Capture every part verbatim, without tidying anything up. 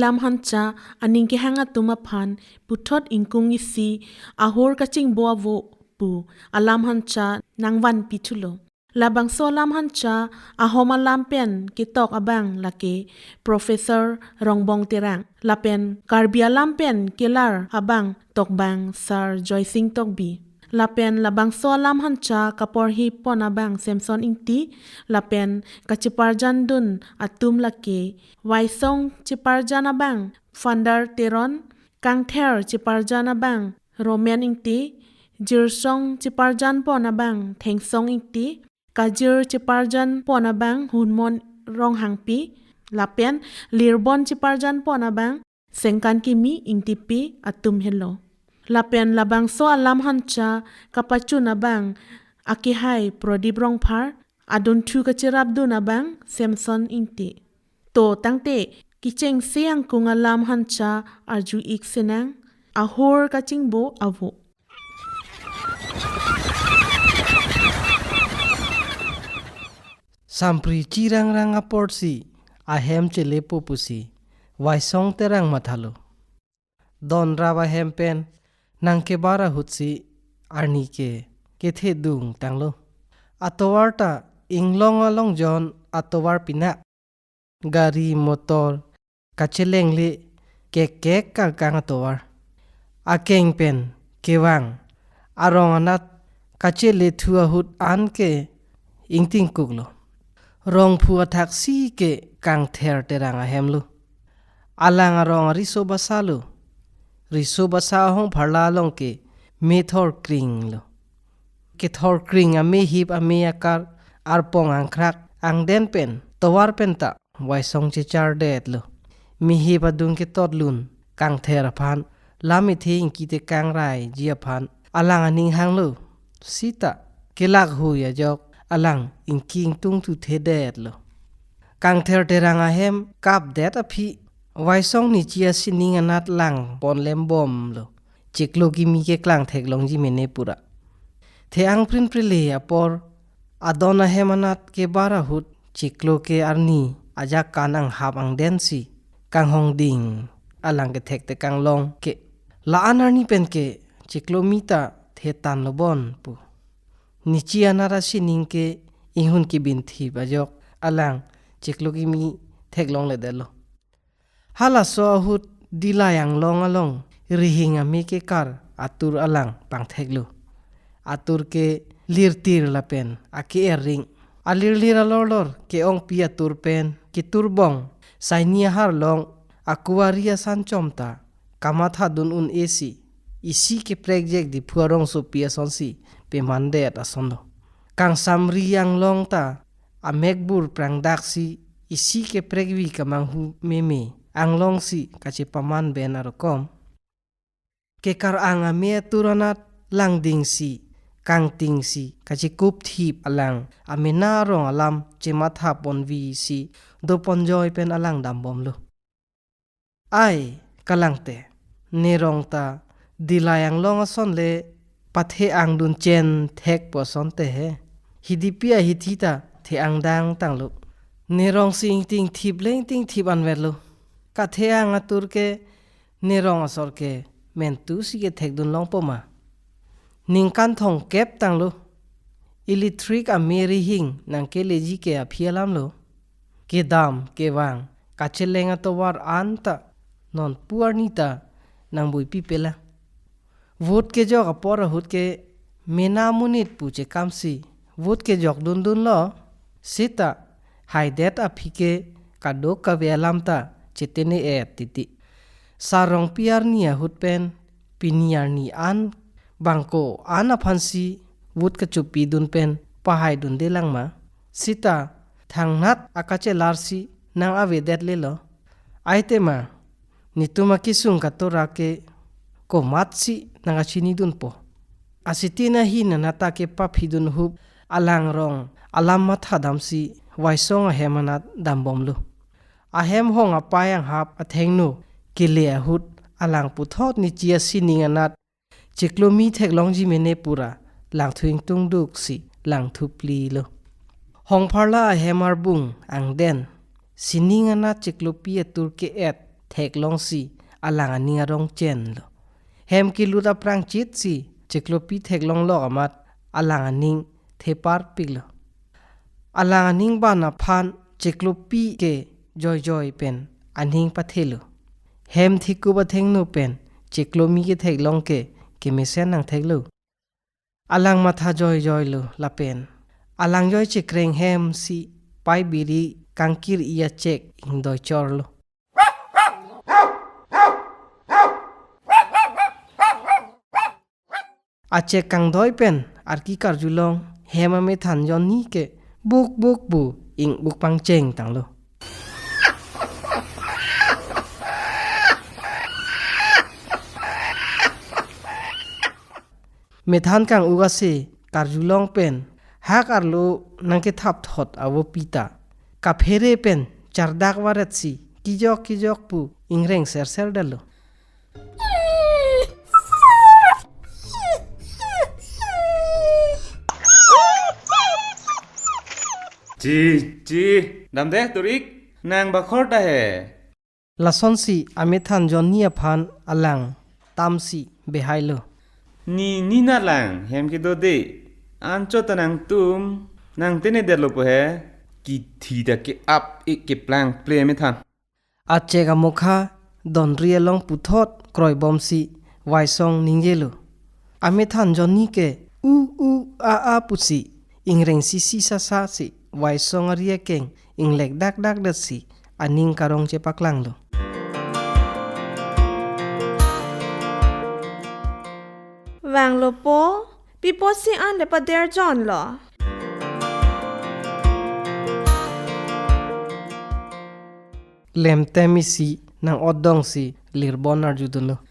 Tam Hancha aning kehang atum aphan puthot ingkung isi ahor kachingbo avo pu alam Hancha nangvanpi thulo. Labangso alam Hancha Ahom alam pen ketok abang lake Professor Rongbong Terang, lapen Karbi alam pen kelar abang tokbang Sir Joysing Tokbi. Lapen labangso alam Hancha kaporhi pon abang Samson Ingti, lapen kacheparjandun atum lake Waisong cheparjan abang Founder Teron, Kangther cheparjan abang Roman Ingti, Jirsong cheparjan pon abang Thengsong Ingti, Kajir cheparjan pon abang Hunmon Ronghangpi, lapen Lirbon cheparjan pon abang Sengkan Kimi Ingtipi atum helo. Lapen labangso alam Hancha kapachun abang akehai Prodip Rongphar, adunthu kacherapdun abang Samson Ingti. To tangte, kechengsi angkung alam Hancha arju-ik sinang, Ahor kachingbo avo. Sampri chirang rang aporsi ahem chelepo pusi Waisong Terang mathalo. Don rap ahem pen nangkebar ahutsi arni ke kethedung tanglo. Atovar ta inglong along jon atovar pinak. Gari motor kachelengle kek kek karkang atovar. Akeng pen kevang arong anat kachelethu ahut an ke ingtingkuklo. Rongphu athaksi ke Kangther Terang ahemlo. Alang arong ariso basa lo. Riso basa ahong pharla along ke methor kring lo. Kethor kring amehip ame akar arpong angkhrak angden pen tovar pen ta Waisong chechardetlo. Mehip adung ketotlun Kangther aphan lam ethe ingki tekang raiji aphan alang aning hanglo. Sita kelak hui ajok alang ingki ingtung thuthedetlo. Kangther Terang ahem kapdet aphi Waisong nichi asining anat lang pon lembomlo. Chiklo kimi keklang theklongji mene pura. The-ang prinprele apor adon ahem anat kebar ahut chiklo ke arni ajak kan anghap angdensi kanghongding alang kethek tekang long ke. La-an arni pen ke chiklo mita thetan lobon pu. Nichi anat asining ke inghun kibin thip ajok alang chiklo kimi theklongledetlo. Halaso ahut Dilai Anglong along rihing ame kekar atur alang pangtheklo. Atur ke lirtir lapen ake-er ring. Alirlir alorlor ke-ongpi atur pen keturbong saini ahar long akuari asan chom ta kamathadun un-esi isi keprekjek Diphu arongsopi asonsi pemandet asonlo. Kangsamri Anglong ta amekbur prangdaksi isi keprekvi kamanghu meme anglongsi kachepaman ben arokom. Kekar-ang ame atur anat langdingsi, kangtingsi, kachekup thip alang amena arong alam chematha ponvisi doponjoi pen alang dambomlo. Ai, kalang te, ne rong ta Dilai Anglong ason le pathe-angdun chen thekpo asonte he. Hidipi ahithi ta the-angdang tanglo. Ne rongsi ingting thip le ingting thip anverlo. Kathe-ang atur ke ne rong asor ke mentusi kethekdun longpo ma. Ningkan thomkep tanglo. Electric ame rihing nangkeleji ke aphi alamlo. Kedam kevang kacheleng atovar an ta nonpu arni ta nangbuipipelang. Vote kejok apor ahut ke mena monit pu chekamsi vote kejok dundunlo. Sita haidet aphi ke kadokave alam ta chetene-et titi. Sarongpi arni ahut pen pini arni an bangko an aphansi vote kachopidun pen pahaidundelang ma. Sita thangnat akachelarsi nang-avedetlelo. Aitema netum akesung katora ke komatsi nangkachinidunpo. Asitin ahin anat ta kepaphidun hup alang rong alam mathadamsi Waisong ahem anat dambomlo. Ahem hong apai anghap athengno kele ahut alang puthot nichi asining anat chiklo mi theklongji mene pura langthu ingtungduksi langthuplilo. Hongpharla ahem arbung angden sining anat chiklopi atur ke-et theklongsi alang aning arong chenlo. Hem kelut aphrang chitsi chiklopi theklonglok amat alang aning theparpiklo. Alang aning ban aphan chiklopi ke joijoi pen aning pathelo. Hem thikup athengno pen chiklomi ketheklong ke kemesen nangtheklo. Alang matha joijoilo lapen alangjoi chekreng hemsi pai biri kangkir-i achek ingdoi chorlo. Achek kangdoi pen arki karjulong hem amethan Johnny ke buk buk pu ing-uk pangcheng tanglo. Methan kang-uk ase karjulong pen hak arlo nangkethap thot avopi ta kaphere pen chardak varetsi kijok kijok pu ingreng serser detlo. Chi, chi, damde turik, nang bakhor ta he. Lasonsi amethan Johnny aphan alang tamsi behailo. Ni, ni na lang, hem kedode. Anchot ta nangtum, nang tene detlo po he. Kithi ta ke-ap-ik keplang ple amethan. Achek amokha donri along puthot kroibomsi Waisong ningjelo. Amethan Johnny ke u u a a pusi ingreng sisi sasa si Waisong ari akeng inglek dak dak detsi aning karong chepaklanglo. Vanglo po, pi apotsi an le pader jonlo? Lemtem isi nang-otdongsi Lirbon arjudunlo.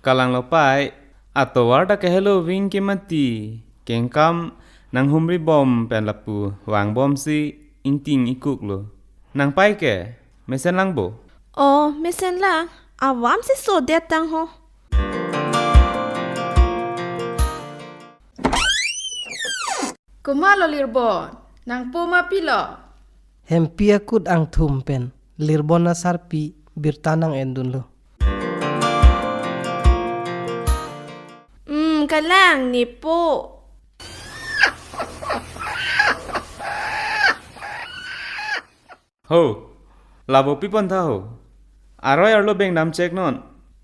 Kalanglo pai, atovar ta kahelo ving ke mati, kengkam nanghumri bom pen lapu vangbomsi ingting ikuklo. Nang pai ke, mesen lang bo? O, mesen lang, avam si sodet tang ho. Komatlo Lirbon, nangpo ma pilo? Hempi akut angthum pen Lirbon asarpi birta nang-endunlo. Hmm, kalang nepo. Ho, labo pi pontha ho. Aroi arlo bengdam chek non.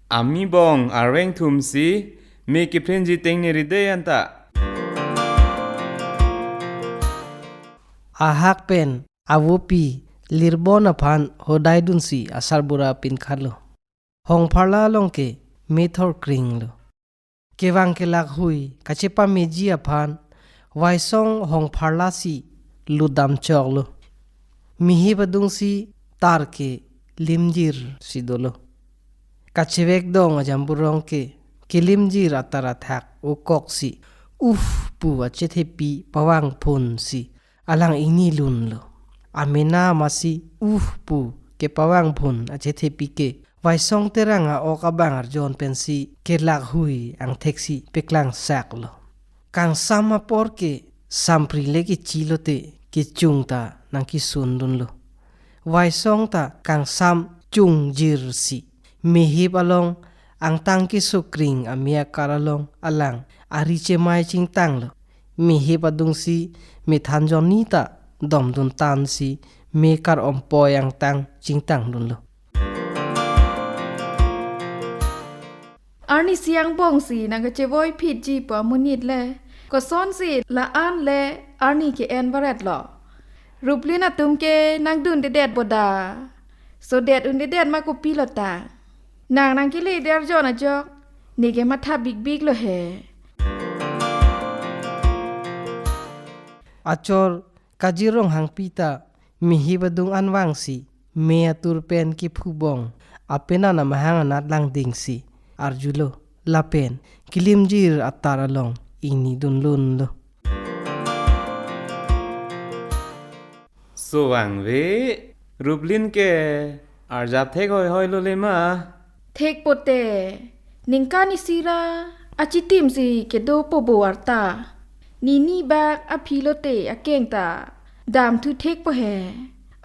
Ami bong arveng thumsi me kephinji tengne ride anta. Ahak pen avopi Lirbon aphan hodaidunsi asarbura pinkhatlo. Hongpharla along ke methor kringlo. Kevang kelak hui kachepameji aphan Waisong hongpharla si lutdam choklo. Mihip adungsi tar ke limjir si dolo. Kachevek dong ajamburong ke kelimjir atar athak okoksi uf pu achethepi pavangphunsi alang ingni lunlo. Amena masi uf pu kepavangphun achethepi ke Waisong Terang a-ok abang arjon pensi kelak hui angtheksi peklangsaklo. Kangsam apor ke sampri le kechilote kechung ta nangkesundunlo. Waisong ta kangsam chungjirsi mehip along angtang kesukring ame akar along alang ari chemai chingtanglo. Mehip adungsi methan Johnny ta domdun tansi me kar ompoi angtang chingtangdunlo. Arnisi angbongsi nangkachevoi phitji pu amonit le. Kosonsi la-an le arni ke-en varetlo. Ruplin atum ke nangdundedet boda. Sodet undedet ma kopilo ta. Nang nangkele derjon ajok. Neke matha bikbiklo he. Achor Kajir Ronghangpi ta mehip adung anvangsi me atur pen kephubong apenan amahang anat langdingsi arjulo lapen kelimjir atar along ingnidunlunlo. Sovangve, Ruplin ke arjap thek hoihoi lo le ma? Thek pote, ningkan isi ra achitimsi kedopo bo arta. Nini bak aphi lote akeng ta damthu thekpo he.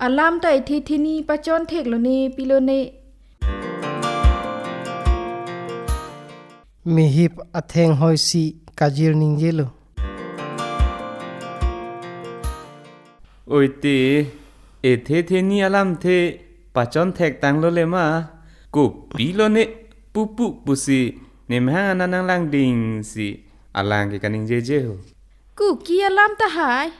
Alam ta ithe theni pachon theklo ne pilo ne. mehip atheng hoisi kajir ningjelo. Oite, ethe theni alamthe pachon thektanglo lema, kopilo ne pupu pusi nemahang anat nanglangdingsi alang ke kaningjeje ho. Koki alam tahai,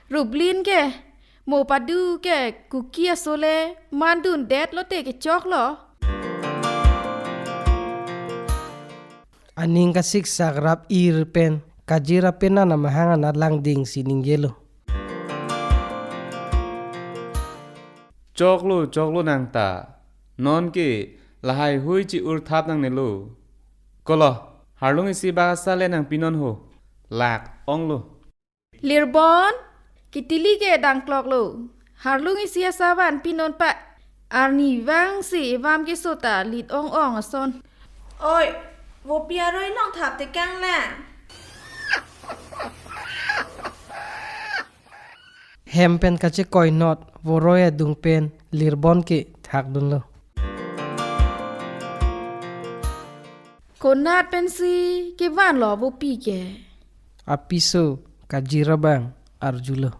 Rublin ke, mo padu ke koki aso le mandundet lote kechoklo. Aning kasiksak rap-ir pen kajir apenan amahang anat langdingsi ningjelo. Choklo, choklo nangta. Nonke lahai hui chi-urthap nangnelo. Kolo, harlung isi bak asa le nangpinon ho. Lak-onglo. Lirbon, kitili ke dangkloklo. Harlung isi asa vanpinon pa. Arnivangsi evam keso ta lit-ong-ong ason. Oi, vopi aroi longthap tekang la. Hem pen kachekoinot voroi adung pen Lirbon ke thakdunlo. Konat pensi kevanlo vopi ke? Apiso kajir abang arjulo.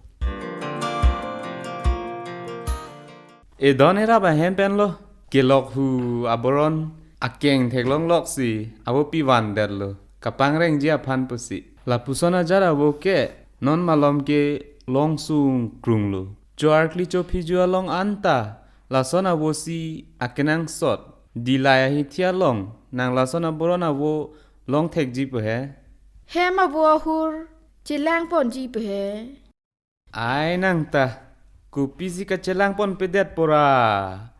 Edon erap ahem penlo, kelok hu aboron akeng theklongloksi avopi vandetlo, kapangrengji aphan pusi. Lapuson ajat avo ke non malom ke longsung krunglo. Choarkli chophiju along anta lason avosi akenangsot. Dilai ahithi along nang lason aboron avo longthekji pu he. Hem avo ahur chelangponji pu he. Ai nangta, kopisi kachelangponpedet pora.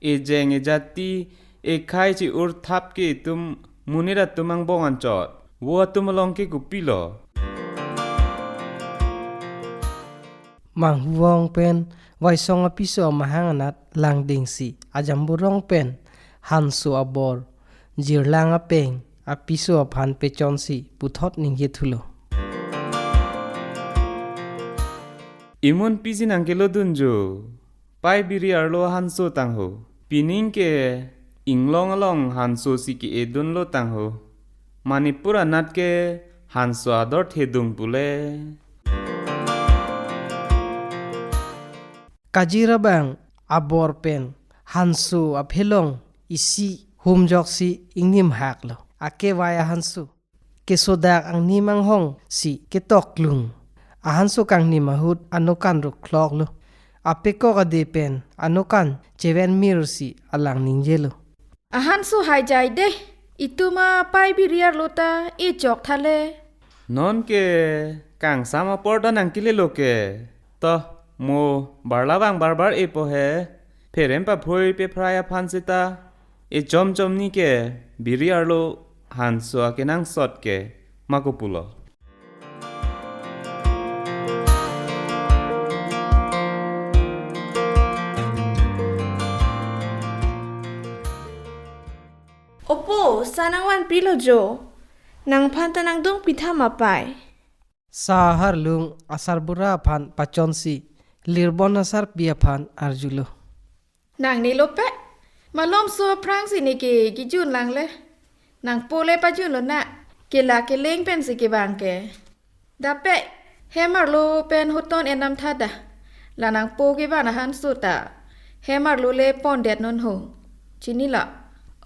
Ejeng ejati, ekhai chi-urthap ke itum monit atum angbong anchot. Vo atum along ke kopilo. Manghuvong pen Vaisong apiso amahang anat langdingsi ajamburong pen Hanso abor Jirlang apeng apiso aphan pechonsi puthot ningjethulo. Imun pisi nangkelodunjo, pai biri arlo Hanso tangho. Pining ke inglong along Hanso si ke-edunlo tangho. Manipur anat ke Hanso ador thedung pule. Kajir abang abor pen Hanso aphelong isi humjoksi ingnim haklo. Akevai ahanso kesodak angnim anghongsi ketoklung. Ahanso kangnim ahut anokan rukkloklo. Apekok ade pen anokan chevenmirsi alang ningjelo. Ahanso haijai de, itum apai biri arlo ta echok thale. Nonke kangsam apor ta nangkelelo ke. To, mo barlabang barbar epo he. Pherem paphroi pephrai aphan seta echom chomni ke biri arlo Hanso akenangsot ke ma kopulo. Opo, sa nangvanpilo jo. Nangphan ta nangdungpi tha ma pai. Sa harlung asarbura aphan pachonsi Lirbon asarpi aphan arjulo. Nangnelo pe, malomso aphrangsi neke kijun langle. Nangpo le pajunlo na, kela keleng pensi kevang ke. Dape, hem arlo pen hoton enam thada. La nangpo kevan ahanso ta hem arlo le pondet non ho. Chinilo.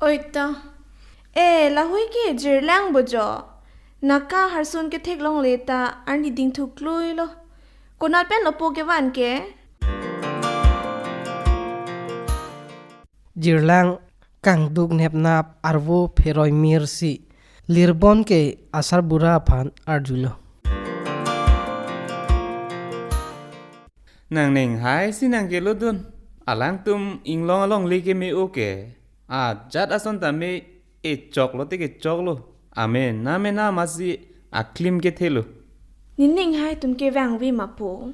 Oi to. E, lahui ke Jirlang bo jo. Naka harsun ketheklongle ta arni dingthukluilo. Konat penlo po kevan ke? Jirlang kangduk nepnap arvo pheroi mirsi Lirbon ke asarbura aphan arjulo. Nangning haisi nangkelodun. Alangtum inglong alongle keme-o ke. Ajat ason tame echoklo te kechoklo. Ame name namasi aklim kethelo. Nening hai atum kevangve ma po.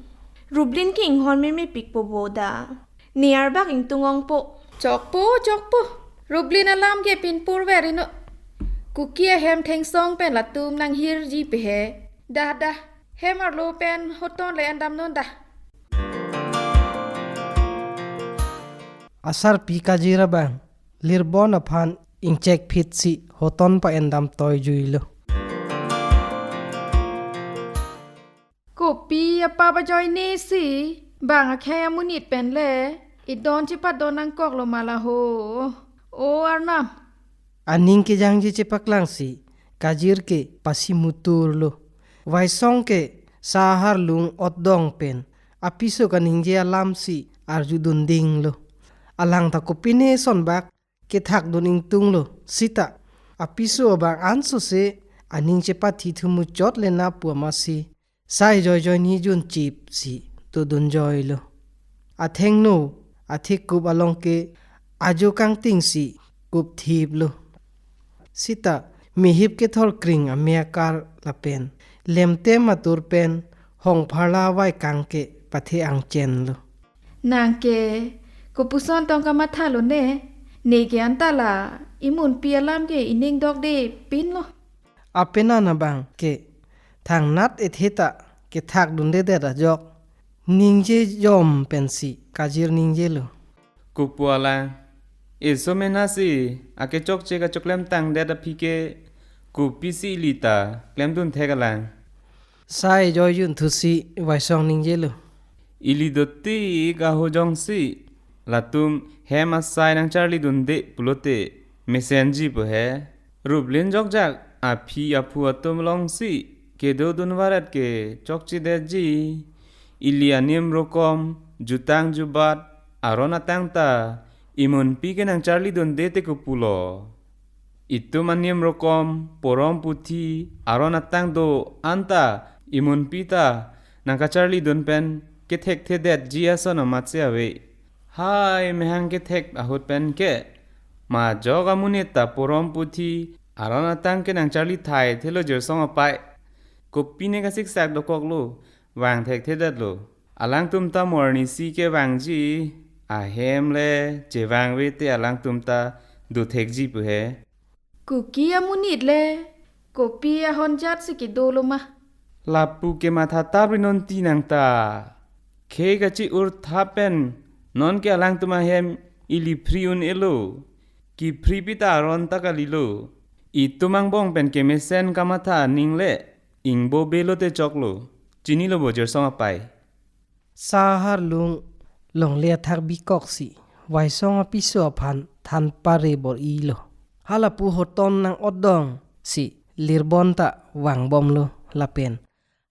Rublin ke inghon memepikpo bo da. Ne arbak ingtung ongpo. Chokpo, chokpo. Rublin alam ke pinpur verino. Kuki ahem thengsong pen latum nanghirji pe he. Dah, dah. Hem arlo pen hoton le endam non dah. Asarpi kajir abang Lirbon aphan ingchek phit si hoton pa-endam toijuilo. Kopi apap ajoine si bang akhei amonit pen le idon chepadon nangkoklo ma la ho, o Arnam? Aning kejangje chepaklang si Kajir ke pasi muturlo. Vaisong ke sa aharlung otdong pen apiso kaningje alam si arjudun dinglo. Alang ta kopine sonbak kethakdun ingtunglo, sita apiso abang ansose aning chepathi thumu chot le na pu amatsi sai joijoi ni junchip si dodunjoilo. Athengno athekup along ke ajo kangting si kupthiplo. Sita mehip kethor kring ame akar lapen lemtem atur pen hongpharla vai kang ke pathe angchenlo. Nang ke kopuson tong kamathalo ne? Ne ke anta la imunpi alam ke ining dokde pinlo. Apenan abang ke thangnat ethe ta kethakdundedet ajok ningje jom pensi Kajir ningjelo. Kopu alang, eso mena si akechokche kachoklem tangdet aphi ke kopisi ili ta klemdun thek alang? Sai joijun thusi Vaisong ningjelo. Ili dotik ahut jongsi latum hem asai nangcharlidunde pulote mesenji pu he. Ruplin jokjak aphi aphu atum longsi kedodun varet ke chokchedetji. Ili anim rokom jutang jubat aron atang ta imunpi ke nangcharlidunde te kopulo. Itum anim rokom porom puthi aron atang do-an ta imunpi ta nangkacharlidun pen kethekthedetji ason amatsi ave. Hai mehang kethek ahut pen ke majok amonit ta porom puthi aron atang ke nangcharli thaithelo Jirsong apai. Kopine kasiksak dokoklo, vang thekthedetlo. Alangtum ta mo arnisi kevangji, ahem le chevangve te alangtum ta dothekji pu he. Kuki amonit le kopi ahonjat si kedolo ma? Lapu ke matha tap ri non ti nang ta. Khei kachi-ur thap pen non ke alangtum ahem ili phri un-elo. Kiphri pi ta aron ta kalilo. Itum angbong pen kemesen kamatha aning le ingbo belo te choklo. Chinilo bo Jirsong apai? Sa aharlung longle athak bikok si Vaisong apiso aphan than pare bor-ilo. Halapu hoton nang-otdong si Lirbon ta vangbomlo lapen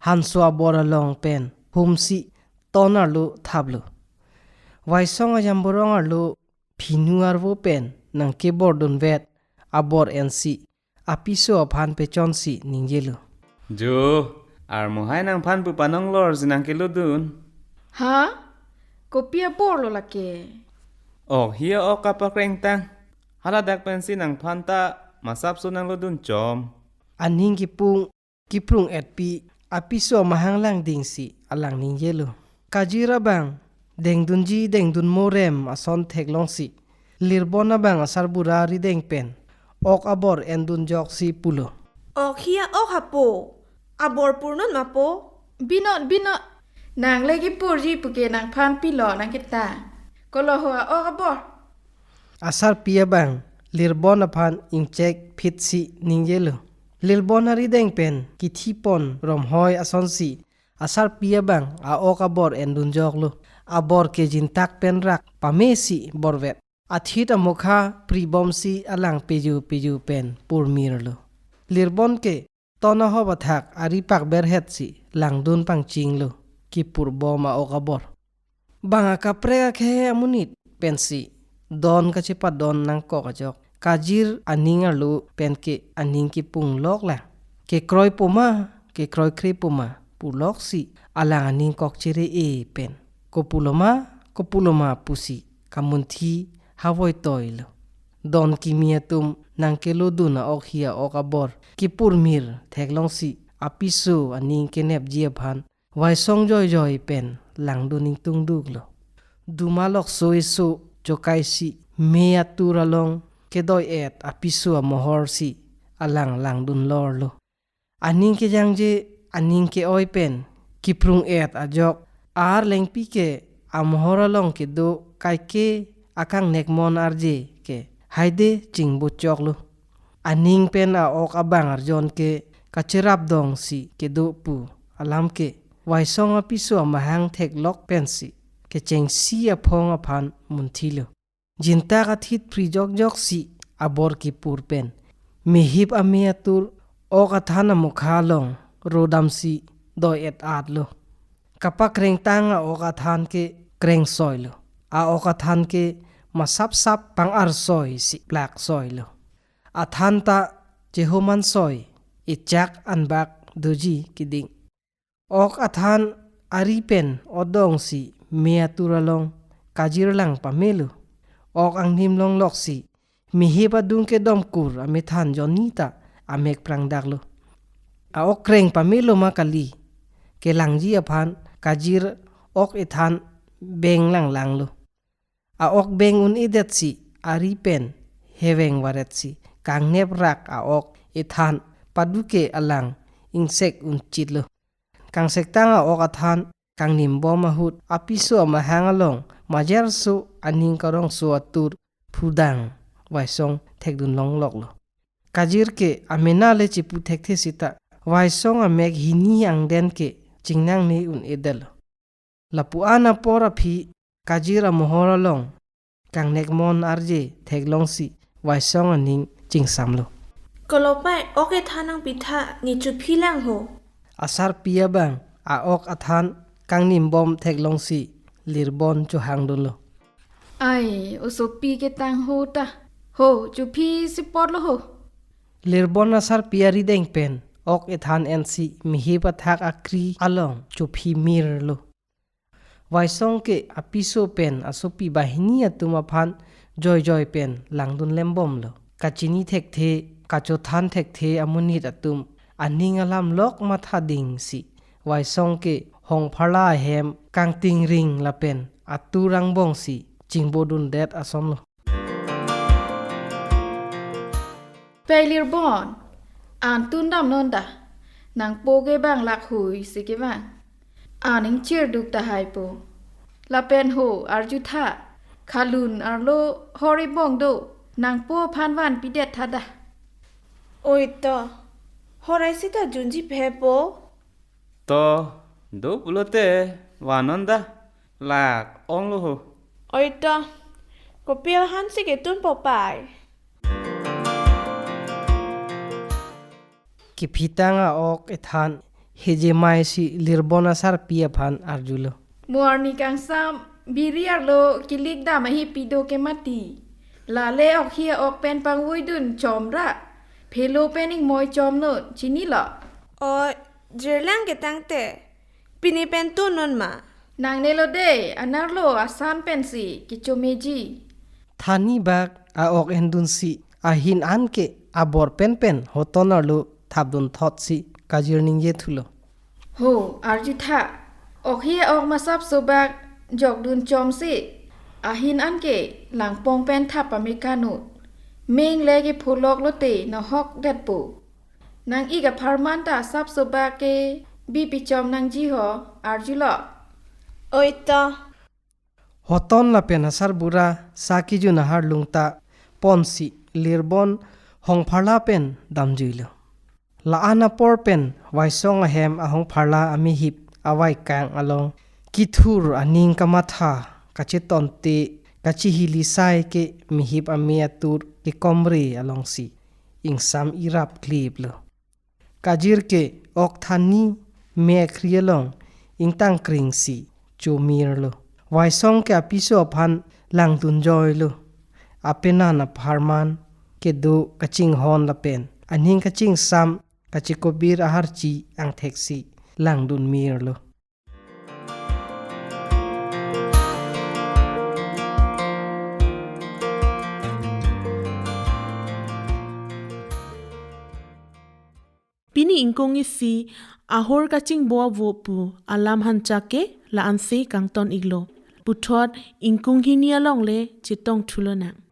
hanso abor along pen humsi ton arlo thaplo. Vaisong ajamborong arlo phinu arvo pen nangkebordunvet abor ensi apiso aphan pechonsi ningjelo. Jo, armohai nangphan pu panonglor si nangkelodun. Ha? Kopi abor lo lake? Ok hi a-ok kapakreng tang. Haladak pensi nangphan ta masapso nanglodun chom. Aning kipung kiprung-etpi apiso amahang langdingsi alang ningjelo. Kajir abang dengdunji dengdunmo rem ason theklongsi Lirbon abang asarbura rideng pen ok abor endunjoksi pulo. Ok hi a-ok hapo, abor purnon ma po? Binot, binot. Nang le kipurji puke nangphan pilo nangketang. Kolo ho a-ok abor? Asarpi abang Lirbon aphan ingchek phitsi ningjelo. Lirbon arideng pen kithipon romhoi asonsi asarpi abang a-ok abor endunjoklo. Abor ke jintak pen rak pamesi borvet. Athit amokha pribomsi alang peju peju pen purmirlo. Lirbon ke ton ahop athak ari pakberhetsi langdun pangchinglo, kipurbom a-ok abor. Bang akaprek akhei amonit pensi don kachepadon nangkok ajok Kajir aning arlo penke aning kipunglok lang. Kekroi poma, kekroikre poma puloksi alang aning kok chere-e pen kopuloma, kopuloma pusi kamunthi havoitoilo. Don kimi atum nangkelodun a-ok hi a-ok abor kipurmir theklongsi apiso aning kenepji aphan Vaisong joijoi pen langdun ingtungduklo. Duma lokso eso chokaisi me atur along kedoi-et apiso amohorsi alang langdunlorlo. Aning kejangje, aning ke-oi pen kiprung-et ajok ar lengpi ke amohor along kedo kaike akangnekmon arje ke Haide chingbochoklo. Aning pen a-ok abang arjon ke kacherap dongsi kedo pu alam ke Vaisong apiso amahang theklok pensi kechengsi aphong aphan munthilo. Jintak athit phri jokjoksi abor kipur pen mehip ame atur ok athan amukha along rodamsi doi-et-atlo. Kapakrengtang a-ok athan ke krengsoilo. A-ok athan ke masapsap pang-arsoisi plaksoilo. Athan ta chehomansoi, echak anbak doji kiding. Ok athan ari pen odongsi me atur along kajirlang pamelo. Ok angnim longloksi mehip adung kedomkur amethan jonni ta amek prangdaklo. A-ok kreng pamelo ma kali, kelangji aphan kajir ok ethan beng langlanglo. A-ok beng un-edetsi ari pen heveng varetsi kangnep rak a-ok ethan paduke alang ingsek unchitlo. Kangsektang a-ok athan kangnimbom ahut apiso amahang along majerso aning karongso atur phudang Vaisong thekdun longloklo. Kajir ke amena le chipu thekthe sita Vaisong amek hini angden ke chingnangne un-edetlo. Lapu-an apor aphi kajir amohor along kangnekmon arje theklongsi Vaisong aning chingsamlo. Kolopai, ok ethan nangpitha, ne chophi lang ho. Asarpi abang a-ok athan kangnimbom theklongsi Lirbon chohangdunlo. Ai, osopi ketang ho ta. Ho, chophisi potlo ho. Lirbon asarpi arideng pen ok ethan ensi mehip athak akri along chophi mirlo. Vaisong ke apiso pen asopi banghini atum aphan joijoi pen langdun lembomlo. Kachini thekthe, kachothan thekthe amonit atum aning alam lok matha dingsi Vaisong ke hongpharla ahem kangtingring lapen atur angbongsi chingbodundet asonlo. Pei Lirbon, an tun damnon ta, nangpo ke bang lakhuisi kevang. An ingchirduk tahai po. Lapen ho, arjutha, khalun arlo hor ebong do, nangpo aphan vanpidet tha da. Oi to, hor ai sita junji phe po. To, do pulote vannon da, lak-onglo ho. Oi to, kopi ahansi ketunpo pai. Kiphitang a-ok ethan heje maisi Lirbon asarpi aphan arjulo. Mo arni kangsam biri arlo kilik dam ahi pido ke mati. Lale ok hi a-ok pen pangvoidun chomra. Phelo pen ingmoi chomnon, chinilo? O, jirlang ketangte. Pini pen tunnon ma? Nangnelo de, anerlo asan pensi kechomeji. Thani bak a-ok endunsi ahin an ke abor penpen hoton arlo thapdun thotsi kajir ningje thulo. Ho, arjutha. Ok hi a-ok masapso bak jokdun chomsi ahin an ke langpong pen thap pame kanut. Meng le kepholok lote nahok detpo. Nang-ik apharman ta asapso bak ke bipi chom nangji ho, arjulo. Oi to. Hoton lapen asarbura sa kejun aharlung ta ponsi Lirbon hongpharla pen damjuilo. La-an apor pen Vaisong ahem ahongpharla amehip avaikang along kithur aning kamatha kachetonte kachihili sai ke mehip ame atur kekomre alongsi ingsam irap kliplo. Kajir ke ok thani me akhri along ingtangkringsi chomirlo. Vaisong ke apiso aphan langdunjoilo. Apenan apharman kedo kachinghon lapen aning kachingsam kachikobir aharchi angtheksi langdunmirlo. Pini ingkung isi ahor kachingbo avo pu alam hanchak ke la-ansi kangton-iklo. Puthot ingkung hini along le chetong thulonang.